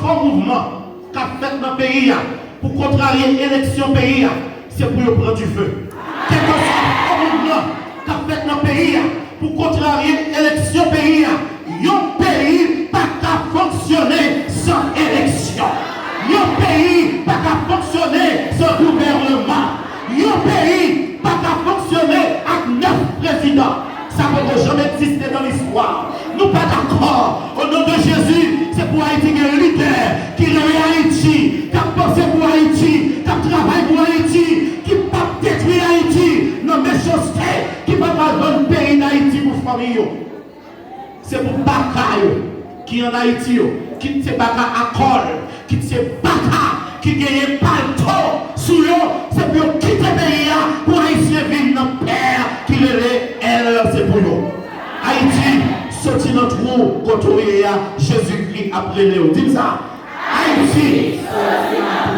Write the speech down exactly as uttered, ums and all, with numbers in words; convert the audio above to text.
fo mouvman k ap fèt nan peyi a pou kontrarye eleksyon peyi a, se pou yo pran dife. Kèlkeswa fo mouvman k ap fèt nan peyi a pou kontrarye eleksyon peyi a, yon peyi pa ka fonksyone san eleksyon. Yon peyi pa ka fonksyone san gouvènman. Yon peyi pa ka fonksyone ak nèf prezidan. Sa poko janm egziste nan listwa. Nou pa dakò. O non de Jezi, se pou Ayiti gen lidè ki renmen Ayiti, k ap panse pou Ayiti, k ap travay pou Ayiti, ki p ap detwi Ayiti nan mechanste, ki pa pral vann peyi Dayiti pou fanmi yo. Se pou baka yo ki ann Ayiti yo, kit se baka a kòl, kit se baka ki genyen palto sou yo, se pou yo kite peyi a pou Ayisyen viv nan pè ki rele L se pou yo. Ayiti, soti nan twou kote w ye a, Jezikri ap rele w. Di m sa. Ayiti, soti nan